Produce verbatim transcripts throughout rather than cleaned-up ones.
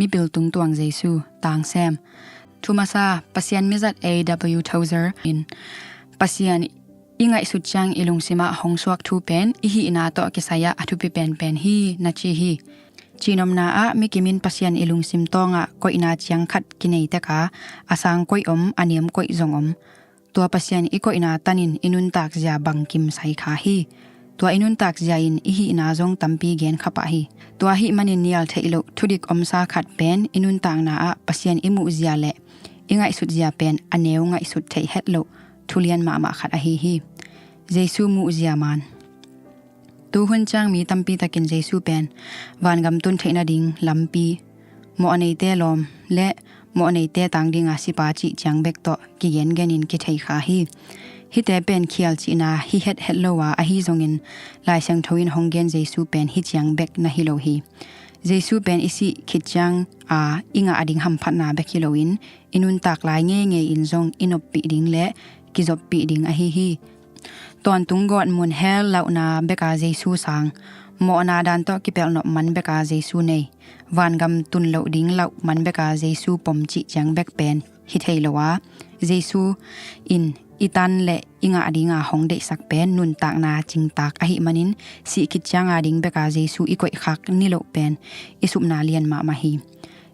Mipil tungtuang Jesu, tangsem. Thumasa, Pasian mizat A W Tozer in Pasian i ngaihsut ciang i lungsimah hong suak thu pen i hihna tawh kisai-ah a thupi penpen hi na ci hi. Cihnopna ah mikim in Pasian i lungsim tawngah koihna ciang khat kinei teka, a sang koih om, a niam koih zong om. Tua Pasian i koihna tanin i nuntak zia bangkim sai kha hi. Tua i nuntak zia in i hihna zong tampi gen kha pah hi. Tua ahih manin nial theih loh thudik omsa khat pen i nuntakna ah Pasian i muh zia le i ngaihsut zia pen a neu ngaihsut theih het loh thulian mahmah khat ahi hi. Jesu muh zia man. Tuhun ciang mi tampi takin Jesu pen vangam tun theih nading lampi, mawh a neite lawm le mawh a neite tang dinga sipa cih ciang bek tawh kigengenin kithei kha hi. Hihte pen khial cihna hi hethet lo a, ahi zongin Lai Siangtho in hong gen Jesu pen hi ciang bek na hi lo hi. Jesu pen i sih khit ciang a i ngah ding hamphatna bek hi loin i nuntak lai ngeingei in zong i noppih ding le kizoppih ding ahi hi. Tawntung gawtmun hell lauhna beka Jesu sang, mawhna dan tawh kipelh nop man beka Jesu nei, vangam tun loh ding lauh man beka Jesu pom cih ciang bek pen hi thei lo a, Jesu in i tan le i ngah dinga hong deihsak pen nuntakna cingtak ahih manin sih khit cianga ding beka Jesu i koihkhak niloh pen i supna lian mahmah hi.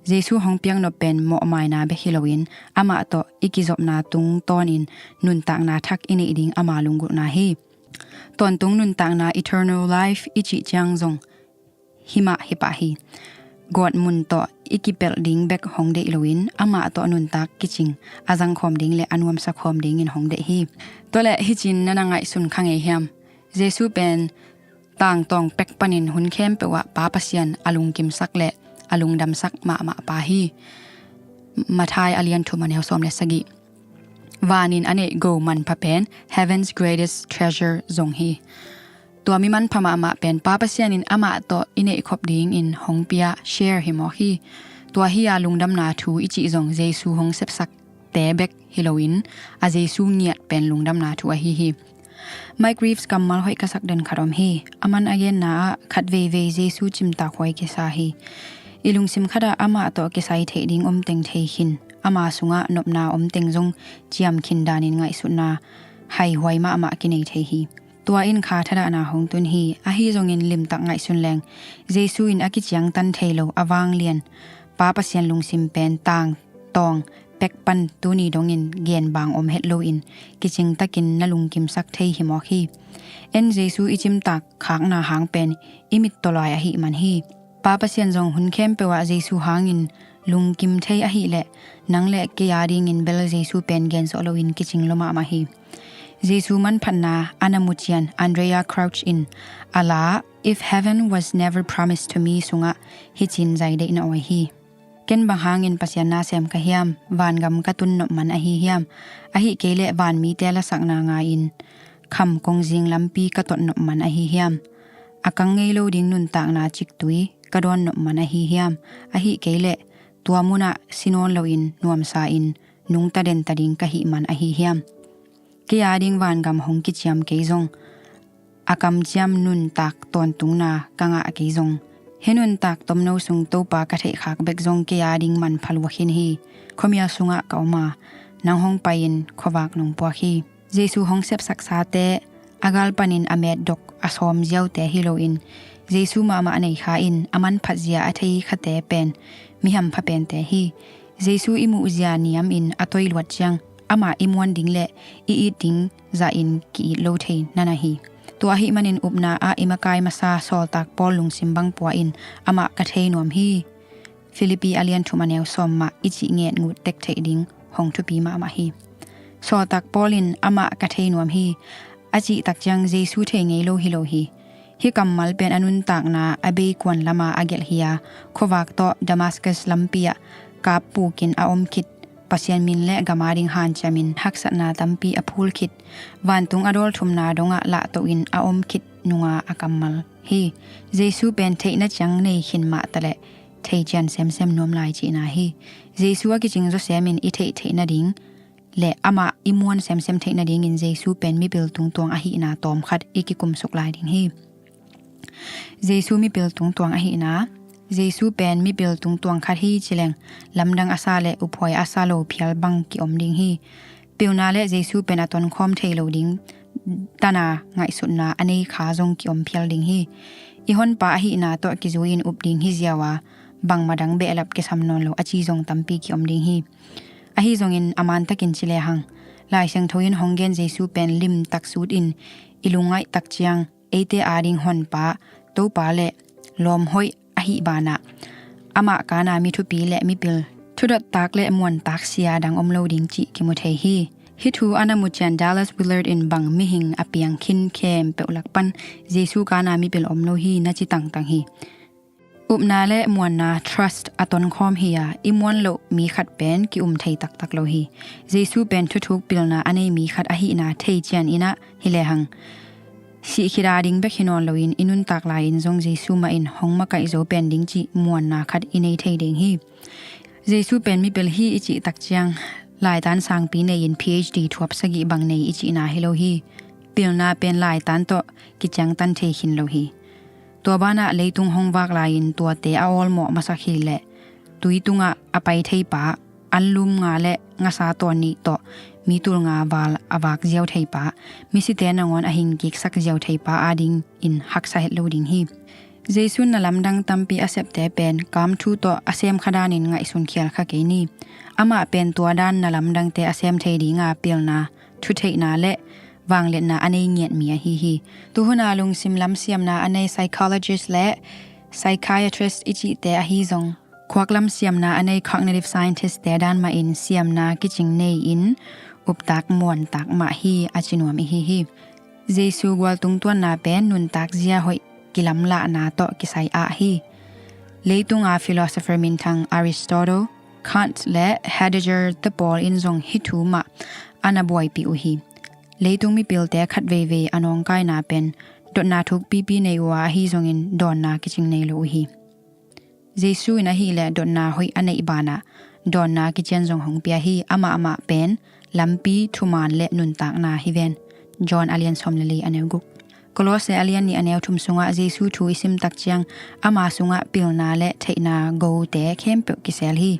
Jesu hong piaknop pen mawhmaina bek hi loin amah tawh i kizopna tungtawnin nuntakna thak i neih ding ama lunggulhna hi. Tawntung nuntakna eternal life i cih ciang zong himah hipah hi. Gawtmun tawh i kipelh ding bek hong deih loin amah tawh nuntak kicing a zangkhawm ding le a nuamsa khawm dingin hong deih hi. Tuale hicin na na ngaihsun kha ngei hiam? Jesu pen tangtawng pek panin hun khempeuh ah Pa Pasian a lungkimsak le a lungdamsak mahmah pa hi. Mathai a lian thum a neu sawm le sagih. Vanin a neih go manpha pen heaven's greatest treasure zong hi. Tua mi manpha mahmah pen Pa Pasian in amah tawh i neihkhop dingin hong pia share hi mawk hi. Tua hi a lungdamna thu i cih zong Jesu hong sepsak te bek hi loin a Jesu ngiat pen lungdamna thu ahi hi. Mike Reeves kammal hoih ka sak den khat om hi. A man a genna ah khat veivei Jesu cimtak huai kisa hi. I lungsim khatah amah tawh kisai theih ding om teng thei khin, ama sungah nopna om teng zong ciam khin danin ngaihsutna haihuai mahmah kinei thei hi. Tua in kha thadahna hong tun hi. Ahi zongin limtak ngaihsun leng Jesu in a kiciangtan thei lo a vanglian Pa Pasian lungsim pen tangtawng pek pan tuni dongin gen bang om het loin kicingtakin na lungkimsak thei hi mawk hi. En Jesu i cimtak khakna hang pen i mittawlai ahih man hi. Pa Pasian zong hun khempeuh ah Jesu hangin lungkim thei ahih leh nang le kei a dingin bel Jesu pen genzawh loin kicing lua mahmah hi. Jesu manphatna a na mucian Andraé Crouch in a la If Heaven Was Never Promised to Me sungah hicin zaideihna awi hi. Ken bang hangin Pasian na sem ka hiam? Vangam ka tun nop man ahi hiam? Ahih kei leh vanmite lasakna ngai-in kham kongzing lampi ka tot nop man ahi hiam? A kang ngei lo ding nuntakna ciktui ka dawn nop man ahi hiam? Ahih kei leh tua munah si nawn loin nuamsa-in nungta denta ding ka hih man ahi hiam? Kei a ding vangam hong kiciam kei zong, a kamciam nuntak tawntungna ka ngah kei zong, hih nuntak tomno sung Topa ka theihkhak bek zong kei a ding manpha lua khin hi. Khuamial sungah ka om a, nang hong pai-in khuavak nong puak hi. Jesu hong sepsaksate a gal panin a metdok a sawm ziaute hi loin Jesu mahmah nei kha in a manphatzia a thei khate pen mi hampha pente hi. Jesu i muhzia niamin a toi luat ciang amah i muan ding le i it ding zahin ki-it lo thei na na hi. Tua ahih manin upna ah i makai masa sawltak Paul lungsim bang pua in amah ka thei nuam hi. Philippi a lian thum a neu sawm mah i cih ngetngut tek theih ding hong thupi mahmah hi. Sawltak Paul in amah ka thei nuam hi a cih tak ciang Jesu thei ngei lo hi lo hi. Hih kammal pen a nuntakna a beikuan lama a gelh hi a, khuavak tawh Damascus lampi ah kap pukin a om khit, Pasian min le gam a ding hanciamin haksatna tampi a phul khit, vantung a dawl thumna dongah lahtohin a om khit nunga a kammal hi. Jesu pen theihna ciang nei khin mah taleh thei cian semsem nuam lai cihna hi. Jesu a kicing zawsemin i theih theih nading le amah i muan semsem theih nadingin Jesu pen mipil tungtuang ahihna tawmkhat i kikumsuk lai ding hi. Jesu mipil tungtuang ahihna. Jesu pen mipil tungtuang khat hi cileng, lamdang a sa le uphuai a sa lo phial bang kiom ding hi. Pilna le Jesu pen a tonkhawm thei lo ding tana ngaihsutna a nei kha zong kiom phial ding hi. I honpa ahihna tawh kizui-in up ding hi ziau a, bangmah dang behlap kisam nawn lo a ci zong tampi kiom ding hi. Ahi zongin a mantakin ci lehang, Lai Siangtho in hong gen Jesu pen lim taksut in i lungngaih tak ciang eite ading honpa, Topa le lawm hoih ahi banah, amah kana mi thupi le mipil thudottak le muantak sia dang om lo ding cih kimu thei hi. Hih thu a na mu cian Dallas Willard in bang mihing a piang khin khempeuh lak pan Jesu kana mipil om lo hi na ci tangtang hi. Upna le muanna, trust, a tonkhawm hi a, i muan loh mi khat pen ki-um thei taktak lo hi. Jesu pen thuthuk pilna a nei mi khat ahihna thei cian inah hi lehang, sih khit a ding bek hi nawn loin i nuntak lai-in zong Jesu mah in hong makaih zo pen ding cih muanna khat i nei thei ding hi. Jesu pen mipil hi i cih tak ciang, laitan sangpi nei-in P H D thuap sagih bang nei i cihna hi lo hi. Pilna pen laitan tawh kiciangtan thei khin lo hi. Tua banah leitung hong vak lai-in tuate a awlmawh masak hi leh, tui tungah a pai thei pa, anlum nga le ngasa tawn nih tawh mi tul nga val a vak ziau thei pa, misite nangawn a hing kiksak ziau thei pa adingin haksa het lo ding hi. Jesu in na lamdang tampi a septe pen kamthu tawh a sem kha danin ngaihsun khial kha kei ni. Amah pen tua dan na lamdangte a sem thei dinga pilna, thutheihna le vangliatna a nei ngiat mi ahi hi. Tuhuna lungsim lam siamna a nei psychologist le psychiatrist i cihte ahi zong, khuak lam siamna a nei cognitive scientist te dan mahin siamna kicing nei-in uptak muantak mah hi a ci nuam ihi hi. Jesu gual tungtuanna pen nuntak zia hoih kilamlahna tawh kisai ah hi. Leitunga philosopher minthang Aristotle, Kant le Heidegger te pawl in zong hih thu mah a na buaipih uh hi. Leitung mipilte khat veivei a nawngkaina pen dotna thukpipi nei uh a, ahi zongin dawnna kicing nei lo uh hi. Jesu in ahih leh dotna hoih a neih banah dawnna kician zong hong pia hi. Amah amah pen lampi, thuman le nuntakna hi ven. John a lian sawm le li a neu guk. Kolose a lian nih a neu thum sungah Jesu thu i sim tak ciang, ama sungah pilna le theihna gote khempeuh kisel hi,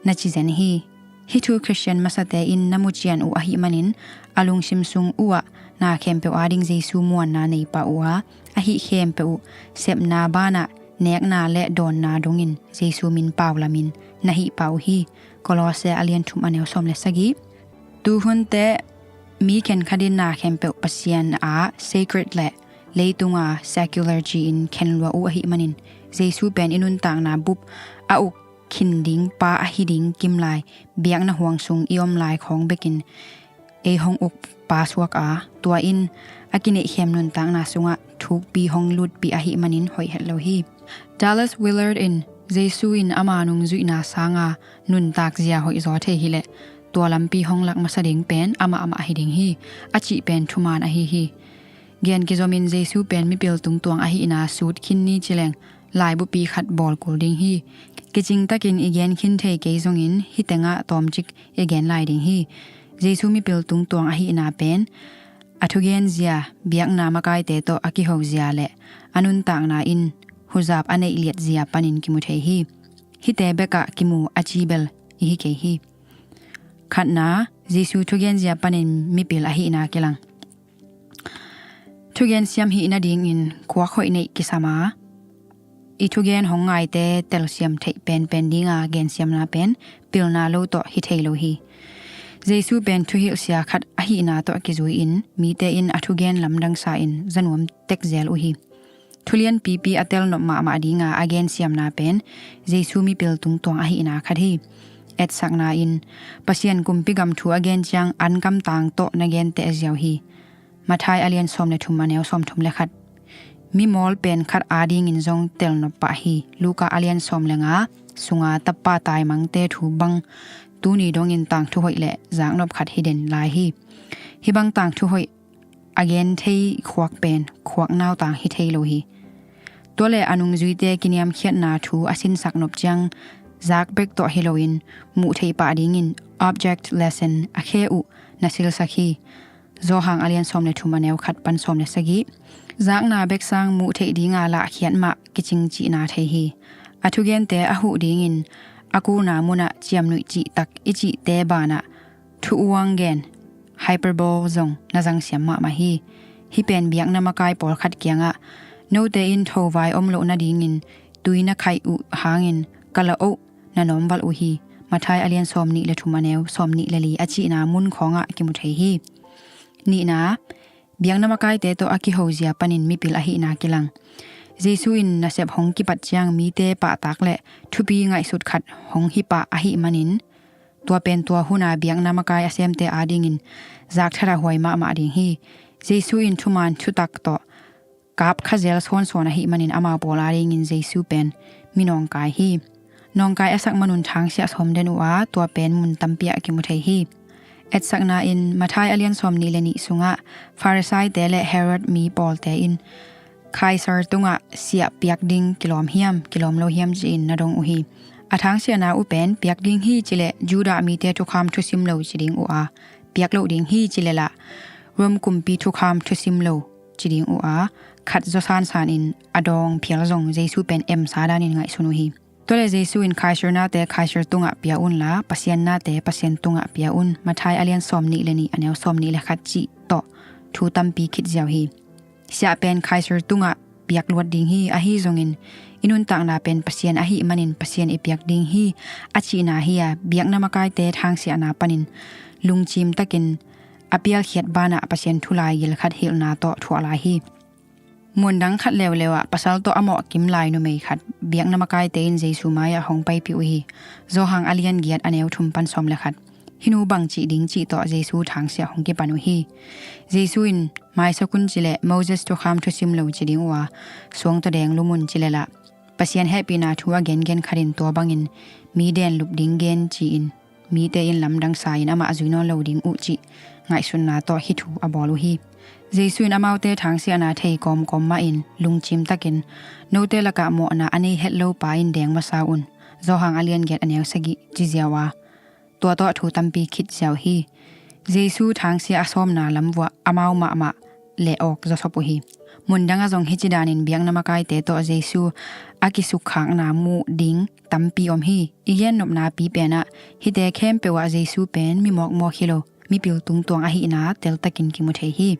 na ci zen hi. Hih thu Khristian masate in na mu cian uh ahih manin, a lungsim sung uhah na khempeuh ading Jesu muanna nei pah uh a, ahih khempeuh uh sepna banah nekna le dawnna dongin Jesu min pau lamin na hih pah uh hi. Kolose a lian thum a neu sawm le sagih. Tuhunte mi khenkhat in na khempeuh Pasian a sacred le leitunga secular ci-in khenlua uh ahih manin, Jesu pen i nuntakna bup a uk khin ding pa ahi ding kimlai, biakna huang sung i om lai khawng bekin ei hong uk pa suak a, tua in a kineihkhem nuntakna sungah thukpi hong lutpih ahih manin hoih het lo hi. Dallas Willard in, Jesu in ama nungzuihna sanga nuntak zia hoih zaw thei hileh, tua lampi hong lak masa ding pen amah amah ahi ding hi, a cih pen thuman ahi hi. Gen kizomin Jesu pen mipil tungtuang ahihna sut khin ni cileng, laibupi khat bawl kul ding hi. Kicing takin i gen khin thei kei zongin hih tengah tawmcik i gen lai ding hi. Jesu mipil tungtuang ahihna pen a thugen zia, biakna makaite tawh a kiho zia le a nuntakna in huzap a neih liat zia panin kimu thei hi. Hihte bekah kimu a ci bel i hi kei hi. Khatna, Jesu thugen zia panin mipil ahihna kilang. Thugen siam hih nadingin khuak hoih neih kisam a, i thugen hong ngaite telsiam theih penpen dinga gensiamna pen pilna lo tawh hi thei lo hi. Jesu pen thuhilhsia khat ahihna tawh kizui-in mite in a thugen lamdang sa-in zanuam tek zel uh hi. Thulian pipi a telnop mahmah dinga a gensiamna pen Jesu mipil tungtuang ahihna khat hi. Etsakna in, Pasian kumpi gam thu a gen ciang ankam tang tawh na gen teh ziau hi. Matthai a lian sawm le thum a neu sawm thum le khat. Mimawl pen khat adingin zong telnop pah hi. Luka a lian sawm le nga sunga tapa taimangte thu bang tuni dongin tangthu hoih le zaknop khat hi den lai hi. Hih bang tangthu hoih a gen thei khuak pen khuak nautang hi thei lo hi. Tua le a nungzuite kiniamkhiatna thu a sinsak nop ciang zak bek tawh hi loin muh theih pah dingin object lesson a khe uh na silsak hi. Johan a lian sawm le thum a neu khat pan sawm le sagih. Zakna bek sang muh theih dinga lahkhiat mah kicing cihna thei hi. A thugente a huh dingin a kulna munah ciamnuih cihtak i cihte banah thu uang gen, hyperbole zong na zangsiam mahmah hi. Hih pen biakna makai pawlkhat kiangah note in thovai om loh nadingin tui na khaih uh hangin ka la oh na nawmvalh uh hi. Mathai a lian sawm nih le thum a neu sawm nih le li a cihna mun khawngah kimu thei hi. Nihna, biakna makaite tawh a kihozia panin mipil ahihna kilang. Jesu in nasep hong kipat ciang mite pahtak le thupi ngaihsut khat hong hi pah ahih manin, tua pen tua huna biakna makai a semte adingin zakthat a huai mahmah ding hi. Jesu in thuman thutak tawh kap khazel sawnsawn ahih manin amau pawl adingin Jesu pen mi nawngkai hi. Nawngkai a sak manun thangsiah sawm den uh a, tua pen mun tampi ah kimu thei hi. Etsakna in Mathai a lian sawm nih le nih sungah Farisaite le Herod mi pawlte in Kaisar tungah siah piak ding kilawm hiam, kilawm lo hiam ci-in na dong uh hi. A thangsiahna uh pen piak ding hi cileh Judah mite thukham thusim lo ci ding uh a, piak loh ding hi cileh lah Rom kumpi thukham thusim lo ci ding uh a, khat zaw sansan in a dawng phial zong Jesu pen emsa danin ngaihsun uh hi. Tuale Jesu in Kaisar nate Kaisar tungah pia unla, Pasian nate Pasian tungah pia un, Mathai a lian sawm nih le nih a neu sawm nih le khat cih tawh thu tampi khit ziau hi. Siah pen Kaisar tungah piak luat ding hi, ahi zongin i nuntakna pen Pasian ahih manin Pasian i piak ding hi, a cihna hi a, biakna makaite thangsiahna panin lungcim takin a pialkhiat banah Pasian thu laigil khat hilhna tawh thuah lai hi. Mundang khat leuleu ah pasal tawh a mawhkim lai numei khat biakna makaite in Jesu mai-ah hong paipih uh hi. Johan a lian giat a neu thum pan sawm le khat. Hih nu bang cih ding cih tawh Jesu thangsiah hong kipan uh hi. Jesu in maisak un cileh Moses thukham thusim lo ci ding uh a, suang tawh deng lum un cileh lah Pasian hehpihna thu a gengen khat in tua bangin mi denlup ding gen ci-in mite in lamdang sa-in amah zui nawn lo ding uh cih ngaihsutna tawh hih thu a bawl uh hi. Jesu in amaute thangsiahna thei kawmkawm mahin lungcim takin note lakah mawhna a nei het lo pa in deng masa un, Johan a lian giat a neu sagih ci ziau a, tua tawh thu tampi khit ziau hi. Jesu thangsiah a sawmna lamvuah amau mahmah le awk zawsop uh hi. Mundang ah zong hih ci danin biakna makaite tawh Jesu a kisukkhakna muh ding tampi om hi. I gen nopnapi penah hihte khempeuh ah Jesu pen mi mawkmawk hi lo, mipil tungtuang ahihna teltakin kimu thei hi.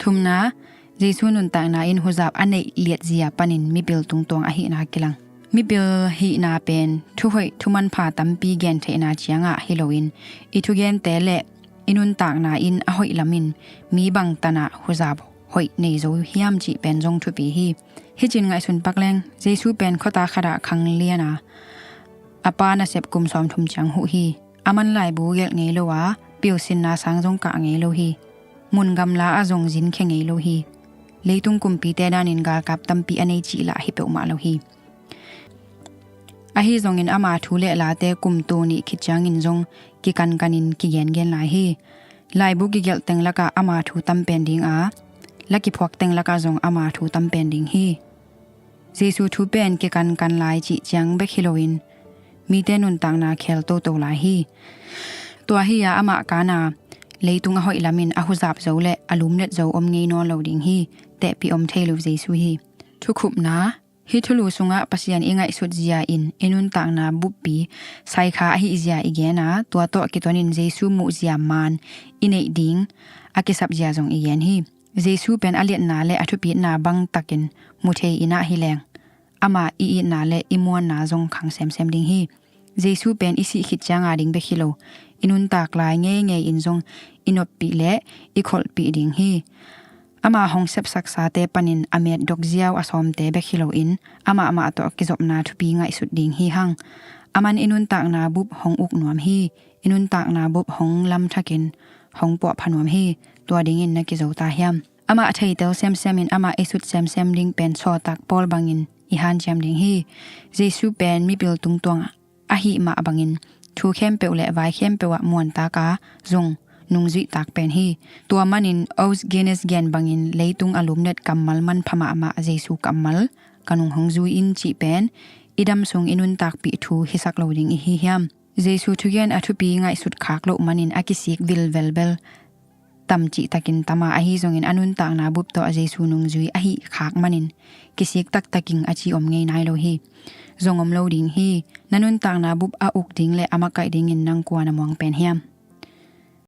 Thumna, Jesu nuntakna in huzap a neih liatzia panin mipil tungtuang ahihna kilang. Mipil hihna pen thuhoih thumanpha tampi gentheihna ciangah hi loin i thugente le i nuntakna in a hoih lamin mi bangtanah huzap hoih nei zo hiam cih pen zong thupi hi. Hicin ngaihsun pak leng, Jesu pen khuata khatah khang liana a pa nasep kum sawmthum ciang huh hi. A man laibu gelh ngei lo a, pilsinna sang zong kah ngei lo hi. Mun gamla ah zong zin khia ngei lo hi. Leitung kumpite danin galkap tampi a nei cih lah hi peuhmah lo hi. Ahi zongin ama thu le late kum tul nih khit ciangin zong kikankanin kigengen lai hi. Laibu kigelh teng lakah ama thu tam pen ding a, la kiphuak teng lakah zong ama thu tam pen ding hi. Jesu thu pen kikankan lai cih ciang bek hi loin mite nuntakna khel toto lai hi. Tua hi a amah kana leitung a hoih lamin a huzap zo le a lumlet zo om ngei nawn lo ding hi. Tehpih om thei lo Jesu hi. Thukhupna, hih thulu sungah Pasian i ngaihsut zia in i nuntakna buppi saikha ahi zia i gen a, tua tawh kitonin Jesu muh zia man i neih ding a kisap zia zong i gen hi. Jesu pen a liatna le a thupitna bangtakin mu thei i nah hi leng, ama i itna le i muanna zong khang semsem ding hi. Jesu pen i sih khit cianga ding bek hi lo, i nuntak lai ngeingei in zong i noppih le i kholhpih ding hi. Ama hong sepsaksate panin a metdok ziau a sawmte bek hi loin amah mah tawh kizopna thupi ngaihsut ding hi hang. Aman i nuntakna bup hong uk nuam hi. I nuntakna bup hong lamthakin hong puahpha nuam hi. Tua dingin na kizo ta hiam? Amah theitel semsemin amah i sut semsem ding pen sawltak Paul bangin i hanciam ding hi. Jesu pen mipil tungtuang ahih mah bangin thu khempeuh le vai khempeuh ah muantak a zong nungzuihtak pen hi. Tua manin Os Guinness gen bangin leitung a lumlet kammal manpha mahmah Jesu kammal ka nung hong zui in cih pen i dam sung i nuntakpih thu hisak lo ding i hi hiam? Jesu thugen a thupi ngaihsut khak loh manin a kisik vilvel bel tam cihtakin tam a, ahi zongin a nuntakna bup tawh a Jesu nungzui ahih khak manin kisik taktak ing a ci om ngei nai lo hi. Zong om lo ding hi. Na nuntakna bup a uk ding le a makaih dingin nang kua na muang pen hiam?